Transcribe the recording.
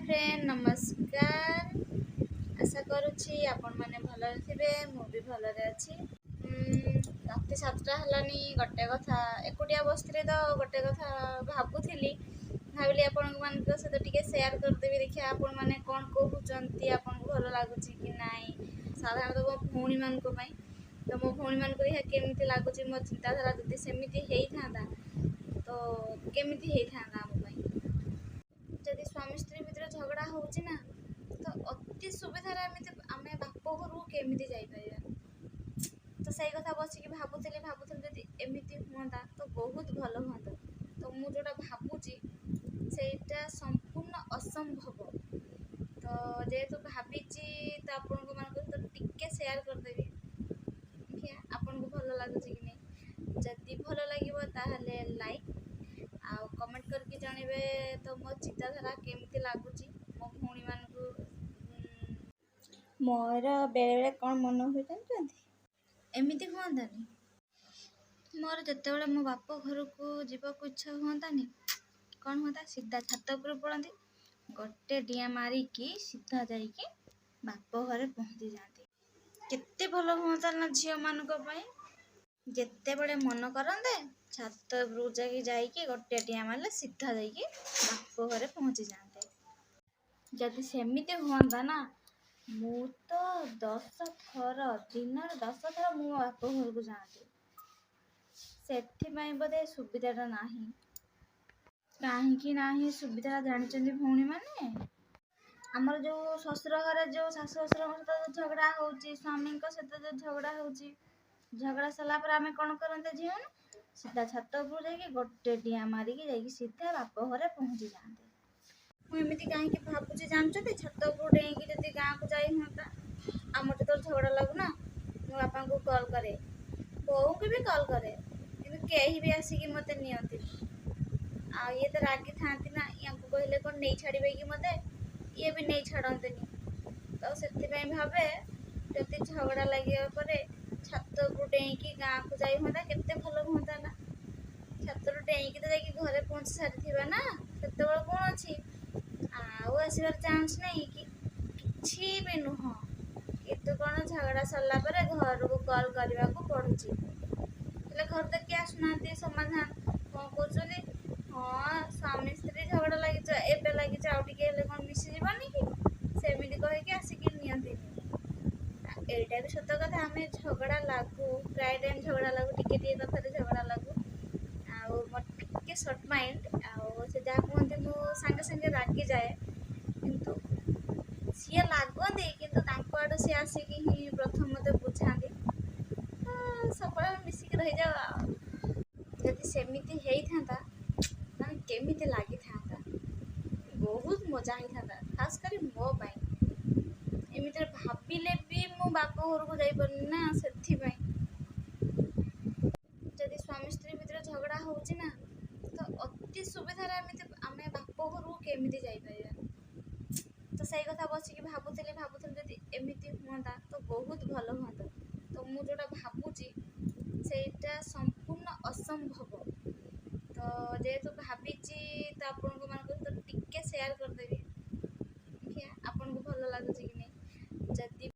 Friend, ନମସ୍କାର। ଆଶା କରୁଛି ଆପଣମାନେ ଭଲରେ ଥିବେ। ମୁଁ ବି ଭଲରେ ଅଛି। ରାତି 7ଟା ହେଲାନି, ଗୋଟେ କଥା ଏକୁଟିଆ ବସିଥିଲି ତ ଗୋଟେ କଥା ଭାବୁଥିଲି। ଭାବିଲି ଆପଣଙ୍କ ସହିତ ଟିକେ ସେୟାର କରିଦେବି, ଦେଖିବା ଆପଣମାନେ କ'ଣ କହୁଛନ୍ତି, ଆପଣଙ୍କୁ ଭଲ ଲାଗୁଛି କି ନାହିଁ। ସାଧାରଣତଃ ମୋ ଭଉଣୀମାନଙ୍କ ପାଇଁ ତ, ମୋ ଭଉଣୀମାନଙ୍କୁ ଦେଖିବା କେମିତି ଲାଗୁଛି ମୋ ଚିନ୍ତାଧାରା। ଯଦି ସେମିତି ହେଇଥାନ୍ତା ତ କେମିତି ହେଇଥାନ୍ତା ଆମ ପାଇଁ? ଯଦି ସ୍ୱାମୀ ସ୍ତ୍ରୀ ଭିତରେ ଝଗଡ଼ା ହେଉଛି ନା, ତ ଅତି ସୁବିଧାରେ ଏମିତି ଆମେ ବାପ ଘରକୁ କେମିତି ଯାଇପାରିବା? ତ ସେଇ କଥା ବସିକି ଭାବୁଥିଲି ଭାବୁଥିଲି, ଯଦି ଏମିତି ହୁଅନ୍ତା ତ ବହୁତ ଭଲ ହୁଅନ୍ତା। ତ ମୁଁ ଯେଉଁଟା ଭାବୁଛି ସେଇଟା ସମ୍ପୂର୍ଣ୍ଣ ଅସମ୍ଭବ। ତ ଯେହେତୁ ଭାବିଛି ତ ଆପଣଙ୍କ ମାନଙ୍କ ସହିତ ଟିକେ ସେୟାର କରିଦେବି, ଦେଖିବା ଆପଣଙ୍କୁ ଭଲ ଲାଗୁଛି କି ନାହିଁ। ଯଦି ଭଲ ଲାଗିବ ତାହେଲେ ଲାଇକ୍ ଆଉ କମେଣ୍ଟ କରିକି ଜଣେଇବେ। ତ ମୋ ଚିନ୍ତାଧାରା କେମିତି ଲାଗୁଛି ମୋ ଭଉଣୀମାନଙ୍କୁ? ମୋର ବେଳେବେଳେ କ'ଣ ମନ ହୁଏ ଜାଣିଛନ୍ତି? ଏମିତି ହୁଅନ୍ତାନି, ମୋର ଯେତେବେଳେ ମୋ ବାପ ଘରକୁ ଯିବାକୁ ଇଚ୍ଛା ହୁଅନ୍ତାନି, କ'ଣ ହୁଅନ୍ତା? ସିଧା ଛାତ ଉପରକୁ ପଳାନ୍ତି, ଗୋଟେ ଡିଆଁ ମାରିକି ସିଧା ଯାଇକି ବାପ ଘରେ ପହଞ୍ଚି ଯାଆନ୍ତି। କେତେ ଭଲ ହୁଅନ୍ତା ନା ଝିଅମାନଙ୍କ ପାଇଁ? ଯେତେବେଳେ ମନ କରନ୍ତେ, ଛାତ ଉପରକୁ ଯାଇକି ଗୋଟେ ଡିଆଁ ମାରିଲେ ସିଧା ଯାଇକି ବାପ ଘରେ ପହଞ୍ଚି ଯାଆନ୍ତେ। ଯଦି ସେମିତି ହୁଅନ୍ତା ନା, ମୁଁ ତ 10 ଥର, ଦିନରେ 10 ଥର ମୁଁ ମୋ ବାପ ଘରକୁ ଯାଆନ୍ତି। ସେଥିପାଇଁ ବୋଧେ ସୁବିଧାଟା ନାହିଁ। କାହିଁକି ନାହିଁ ସୁବିଧା ଜାଣିଛନ୍ତି ଭଉଣୀମାନେ? ଆମର ଯେଉଁ ଶ୍ୱଶୁର ଘରେ ଯେଉଁ ଶାଶୁ ଶ୍ୱଶୁରଙ୍କ ସହିତ ଯେଉଁ ଝଗଡ଼ା ହେଉଛି, ସ୍ୱାମୀଙ୍କ ସହିତ ଯେଉଁ ଝଗଡ଼ା ହେଉଛି, ଝଗଡ଼ା ସରିଲା ପରେ ଆମେ କ'ଣ କରନ୍ତେ ଝିଅମାନେ? ସିଧା ଛାତ ଉପରକୁ ଯାଇକି ଗୋଟେ ଡିଆଁ ମାରିକି ଯାଇକି ସିଧା ବାପ ଘରେ ପହଞ୍ଚି ଯାଆନ୍ତେ। ମୁଁ ଏମିତି କାହିଁକି ଭାବୁଛି ଜାଣିଛନ୍ତି? ଛାତ ଉପରୁ ଡେଇଁକି ଯଦି ଗାଁକୁ ଯାଇ ହୁଅନ୍ତା। ଆମର ଯେତେବେଳେ ଝଗଡ଼ା ଲାଗୁନା, ମୋ ବାପାଙ୍କୁ କଲ୍ କରେ, ବୋଉଙ୍କୁ ବି କଲ୍ କରେ, କିନ୍ତୁ କେହି ବି ଆସିକି ମୋତେ ନିଅନ୍ତିନି। ଆଉ ଇଏ ତ ରାଗିଥାନ୍ତି ନା, ୟାଙ୍କୁ କହିଲେ କ'ଣ ନେଇ ଛାଡ଼ିବେ କି ମୋତେ? ଇଏ ବି ନେଇ ଛାଡ଼ନ୍ତିନି। ତ ସେଥିପାଇଁ ଭାବେ, ଯଦି ଝଗଡ଼ା ଲାଗିବା ପରେ ଛାତ ଉପରୁ ଡେଇଁକି ଗାଁକୁ ଯାଇ ହୁଅନ୍ତା, କେତେ ଭଲ ହୁଅନ୍ତା ନା? ଛାତରୁ ଡେଇଁକି ତ ଯାଇକି ଘରେ ପହଞ୍ଚି ସାରିଥିବା ନା, ସେତେବେଳେ କ'ଣ ଅଛି? ଆଉ ଆସିବାର ଚାନ୍ସ ନାହିଁ କି କିଛି ବି ନୁହଁ। କିନ୍ତୁ କ'ଣ, ଝଗଡ଼ା ସରିଲା ପରେ ଘରକୁ କଲ୍ କରିବାକୁ ପଡ଼ୁଛି। ହେଲେ ଘରୁ ତ କିଏ ଆସୁନାହାନ୍ତି। ସମାଧାନ କ'ଣ କହୁଛନ୍ତି? ହଁ, ସ୍ୱାମୀ ସ୍ତ୍ରୀ ଝଗଡ଼ା ଲାଗିଛ, ଏବେ ଲାଗିଛ, ଆଉ ଟିକେ ହେଲେ କ'ଣ ମିଶିଯିବନି କି? ସେମିତି କହିକି ଆସିକି ନିଅନ୍ତିନି। ଏଇଟା ବି ସତ କଥା। ଆମେ ଝଗଡ଼ା ଲାଗୁ, ପ୍ରାୟ ଟାଇମ୍ ଝଗଡ଼ା ଲାଗୁ, ଟିକେ ଟିକେ କଥାରେ ଝଗଡ଼ା ଲାଗୁ। ଆଉ ମୋର ଟିକେ ସର୍ଟ ମାଇଣ୍ଡ, ଆଉ ସେ ଯାହା କୁହନ୍ତି ମୁଁ ସାଙ୍ଗେ ସାଙ୍ଗେ ରାଗିଯାଏ। କିନ୍ତୁ ସିଏ ଲାଗନ୍ତି, କିନ୍ତୁ ତାଙ୍କ ଆଡ଼ୁ ସିଏ ଆସିକି ହିଁ ପ୍ରଥମ ମୋତେ ବୁଝାନ୍ତି। ତ ସବୁବେଳେ ଆମେ ମିଶିକି ରହିଯାଉ। ଆଉ ଯଦି ସେମିତି ହେଇଥାନ୍ତା ମାନେ କେମିତି ଲାଗିଥାନ୍ତା? ବହୁତ ମଜା ହେଇଥାନ୍ତା, ଖାସ କରି ମୋ ପାଇଁ। ଏମିତିରେ ଭାବିଲେ ବି ମୁଁ ବାପ ଘରକୁ ଯାଇପାରୁନି ନା, ସେଥିପାଇଁ। ଯଦି ସ୍ୱାମୀ ସ୍ତ୍ରୀ ଭିତରେ ଝଗଡ଼ା ହେଉଛି ନା, ତ ଅତି ସୁବିଧାରେ ଏମିତି ଆମେ ବାପ ଘରକୁ କେମିତି ଯାଇପାରିବା? ତ ସେଇ କଥା ବସିକି ଭାବୁଥିଲି ଭାବୁଥିଲି, ଯଦି ଏମିତି ହୁଅନ୍ତା ତ ବହୁତ ଭଲ ହୁଅନ୍ତା। ତ ମୁଁ ଯେଉଁଟା ଭାବୁଛି ସେଇଟା ସମ୍ପୂର୍ଣ୍ଣ ଅସମ୍ଭବ। ତ ଯେହେତୁ ଭାବିଛି ତ ଆପଣଙ୍କ ମାନଙ୍କ ସହିତ ଟିକେ ସେୟାର କରିଦେବି, ଦେଖିବା ଆପଣଙ୍କୁ ଭଲ ଲାଗୁଛି କି ନାହିଁ। ଯଦି